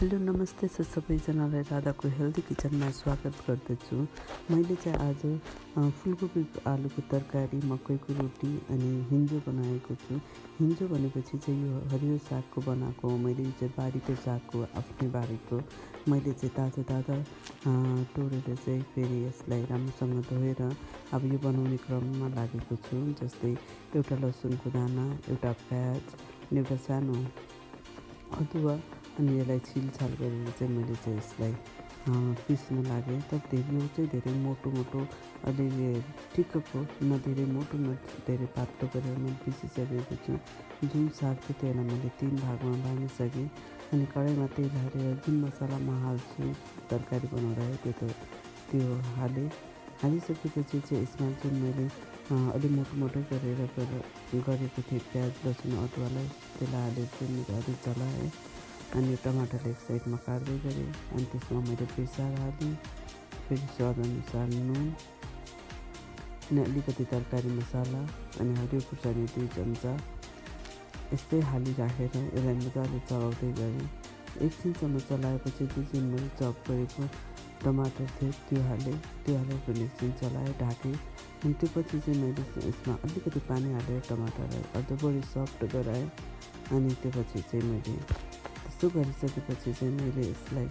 Hello नमस्ते सबैजनालाई राधाको हेल्दी किचनमा स्वागत गर्दछु। मैले चाहिँ आज फुलकोपी आलुको तरकारी, मकैको रोटी अनि हिन्जो बनाएको छु। हिन्जो भनेपछि चाहिँ यो हरियो सागको बनाएको हो। मैले यो चाहिँ बारीको साग हो, आफ्नै बारीको। मैले चाहिँ ताजा तोडेर चाहिँ फेरि यसलाई राम्रोसँग धोएर अब यो बनाउने क्रममा लागेको छु। जस्तै एउटा लसुनको दाना, एउटा प्याज, एउटा सानो अदुवा अनि यसलाई छिलछाल गरेर चाहिँ मैले चाहिँ यसलाई पिस्न लागेँ। तर यो चाहिँ धेरै मोटो अलिअलि ठिक्कको, न धेरै मोटो न धेरै पातलो गरेर मैले पिसिसकेको छु। जुन साग थियो त्यसलाई मैले 3 भागमा बाँधिसकेँ अनि कराईमा तेल हालेर जुन मसला म हाल्छु तरकारी बनाउँदा त्यो हालिसकेपछि चाहिँ यसमा जुन मैले अलिक मोटो गरेर गरेको थिएँ प्याज, लसुन, अदुवालाई त्यसलाई हालेर चाहिँ मैले अलिक चलाएँ अनि टमाटरले एक साइडमा काट्दै गरेँ अनि त्यसमा मैले बेसार हालेँ, फेरि स्वादअनुसार नुन अनि अलिकति तरकारी मसाला अनि हरियो खुर्सानी 2 चम्चा यस्तै हालिराखेर यसलाई मजाले चलाउँदै गरेँ। एकछिनसम्म चलाएपछि जुन मैले चप गरेको टमाटर थियो त्यो हालेर पनि एकछिन चलाएँ, ढाकेँ अनि त्यो पछि चाहिँ मैले यसमा अलिकति पानी हालेर टमाटरलाई अझ बढी सफ्ट गराएँ अनि त्यो पछि चाहिँ मैले त्यसो गरिसकेपछि चाहिँ मैले यसलाई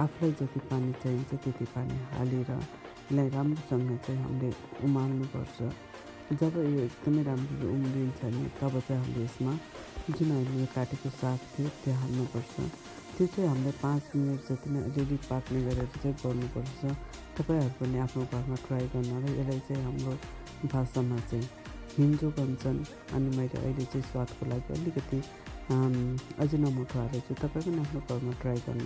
आफूलाई जति पानी चाहिन्छ त्यति पानी हालेर यसलाई राम्रोसँग चाहिँ हामीले उमाल्नुपर्छ। जब यो एकदमै राम्ररी उम्लिन्छ नि तब चाहिँ हामीले यसमा जुन हामीले काटेको साग थियो त्यो हाल्नुपर्छ। त्यो चाहिँ हामीले 5 मिनट जति नै अलिअलि पाक्ने गरेर चाहिँ गर्नुपर्छ। तपाईँहरू पनि आफ्नो घरमा ट्राई गर्नुहोला। यसलाई चाहिँ हाम्रो भाषामा चाहिँ हिन्जो भन्छन् अनि मैले अहिले चाहिँ स्वादको लागि अलिकति अजिनामोटो हालेको छु। तपाईँ पनि आफ्नो घरमा ट्राई गर्नु।